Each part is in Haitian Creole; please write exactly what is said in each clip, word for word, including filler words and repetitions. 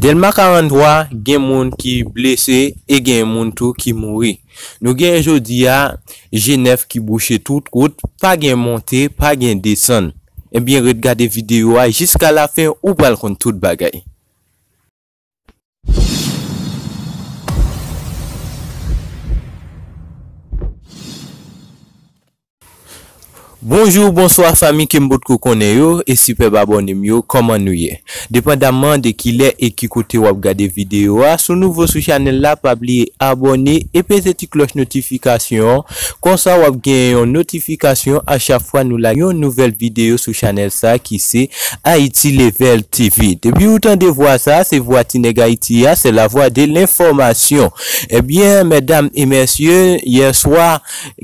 Dèlma karanntrwa, gen moun ki blese e gen moun tou ki mouri. Nou gen jodi a G nèf ki bouche tout wout, pa gen monte, pa gen desann. Ebyen, ret gade videyo a jiska lafen, ou pral konn tout bagay. Bonjou, bonswa fanmi ke m potko konnen yo e sipèb abòne m yo, kòman nou ye? Depandamman de kilè e ki kote w ap gade videyo a, si w nouvo sou chanèl la, pa bliye abòne e peze ti klòch notifikasyon an, konsa w ap gen yon notifikasyon a chak fwa nou lage yon nouvèl videyo sou chanèl sa ki se Haiti Level T V. Depi ou tande vwa sa, se vwa ti nèg Ayiti a, c'est la voix de l'information. Ebyen, medam e mesye, yè swa,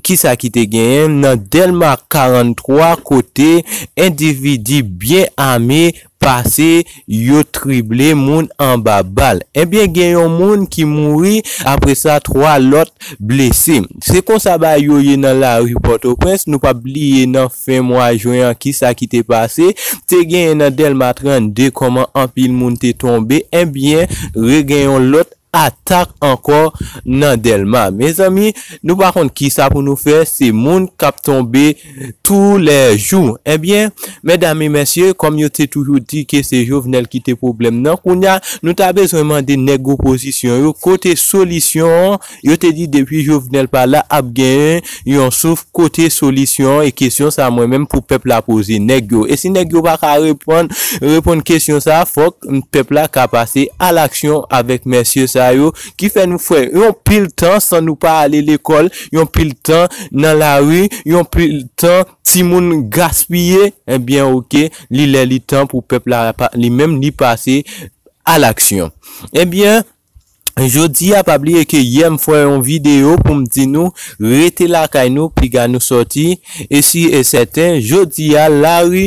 kisa ki te genyen nan Dèlma karanntrwa kote endividi byen ame pase, yo trible moun anba bal. Ebyen, gen yon moun ki mouri, apre sa, twa lòt blese. Se konsa bagay yo ye nan lari Pòtoprens. Nou p ap bliye nan fen mwa jen an kisa ki te pase. Te genyen nan Dèlma trannde kòman anpil moun te tonbe. Ebyen, re gen yon lòt atak ankò nan Dèlma. Mezanmi, nou pa konn kisa pou nou fè, se moun k ap tonbe toulèjou. Ebyen, medam e mesye, kòm yo te toujou di ke se Jovenel ki te pwoblèm nan, kounye a, nou ta bezwen mande nèg opozisyon yo, kote solisyon an? Yo te di depi Jovenel pa la, ap genyen yon souf, kote solisyon an? E kesyon sa mwen menm pou pèp la poze nèg yo. E si nèg yo pa ka reponn, reponn kesyon sa, fòk pèp la ka pase alaksyon avèk mesye sa yo ki fè nou fè yon pil tan san nou pa ale lekòl, yon pil tan nan lari, yon pil tan timoun gaspiye. Ebyen, oke, li lè li tan pou pèp la pa, li menm li pase alaksyon. Ebyen, jodi a, pa bliye ke yè m fè yon videyo pou m di nou rete lakay nou, piga nou sòti. E si e sèten, jodi a, lari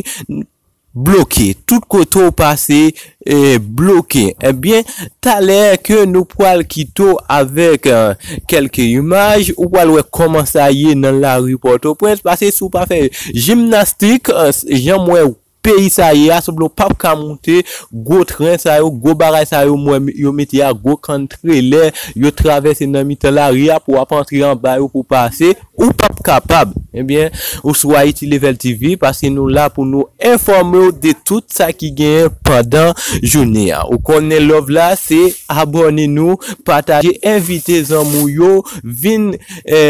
bloke. Tout kote w pase, e, bloke. Ebyen, talè ke nou pral kite w avèk, e, kèlke imaj, ou pral wè kòman sa ye nan lari Pòtoprens, paske si w pa fè jimnastik, e, jan m wè peyi sa ye a, sanble w p ap ka moute gwo tren sa yo, gwo bagay sa yo, m wè yo mete a, gwo kann trelè, yo travèse nan mitan lari a pou w ap antre anba yo pou pase, ou p ap kapab. Ebyen, ou sou Haiti Level T V, paske nou la pou nou enfòme w de tout sa ki genyen pandan jounen an. Ou konnen love la, se abòne nou, pataje, envite zanmi w yo, vin, e,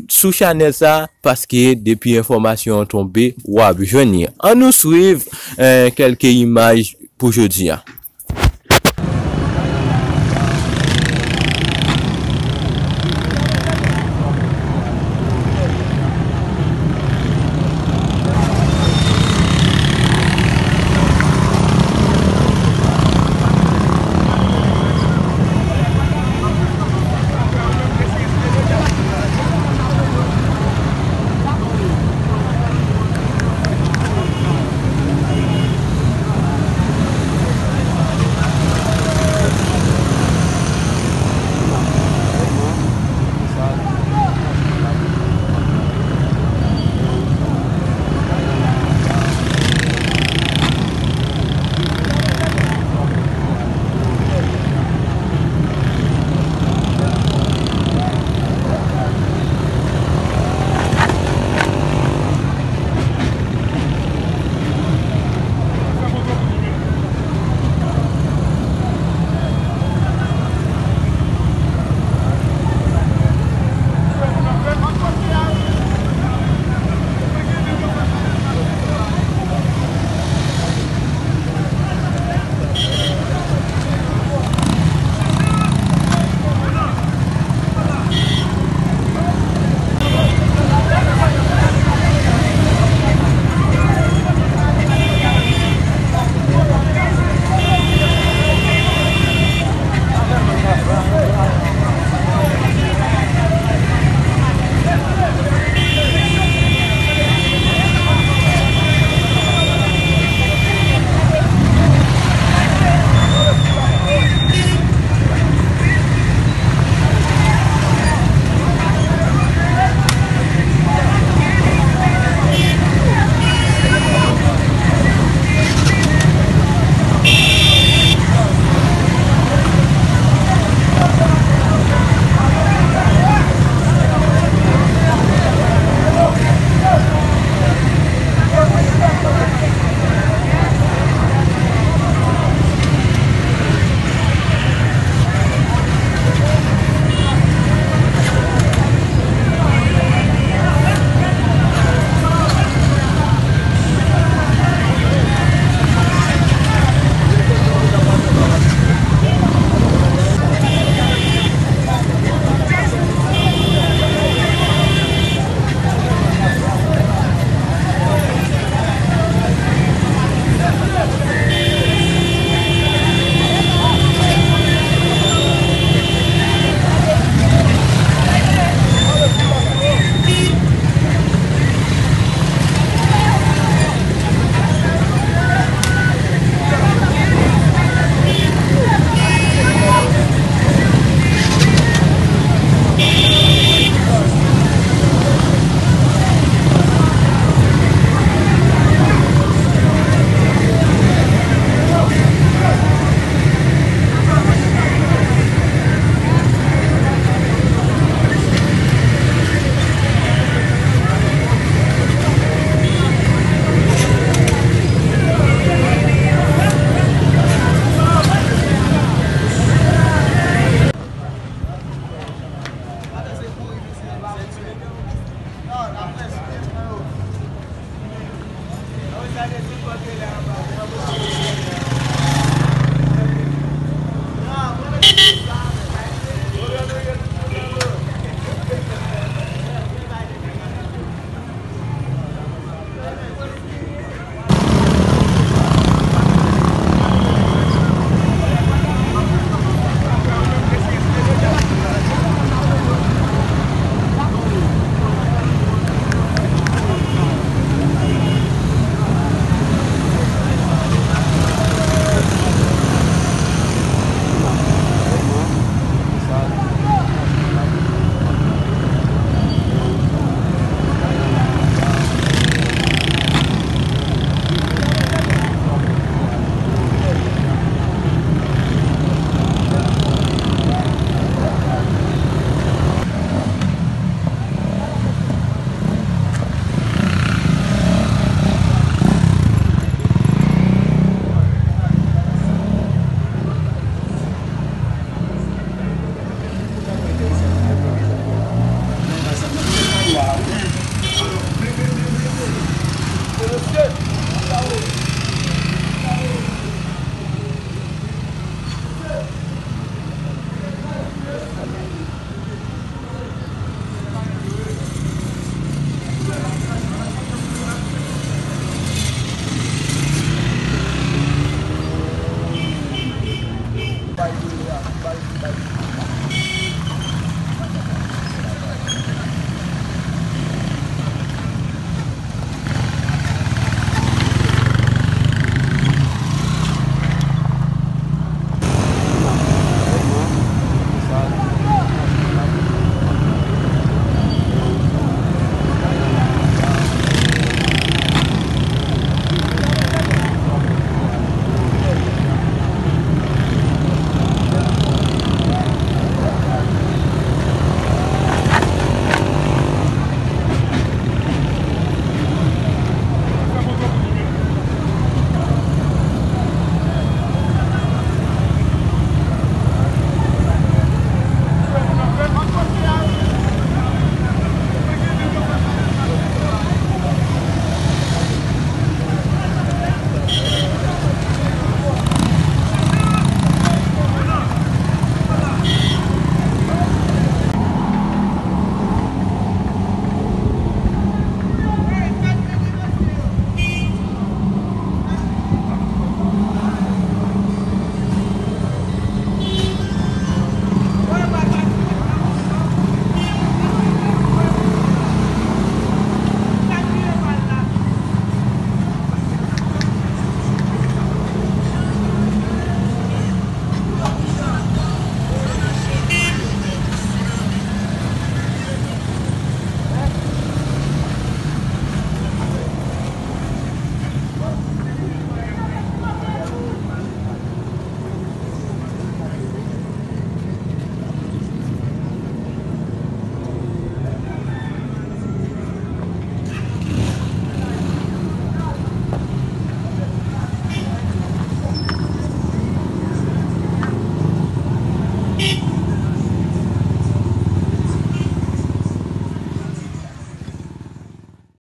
sou chanèl sa, paske depi enfòmasyon an tonbe, w ap jwenn li. Ann nou swiv, e, kèlke imaj pou jodi a.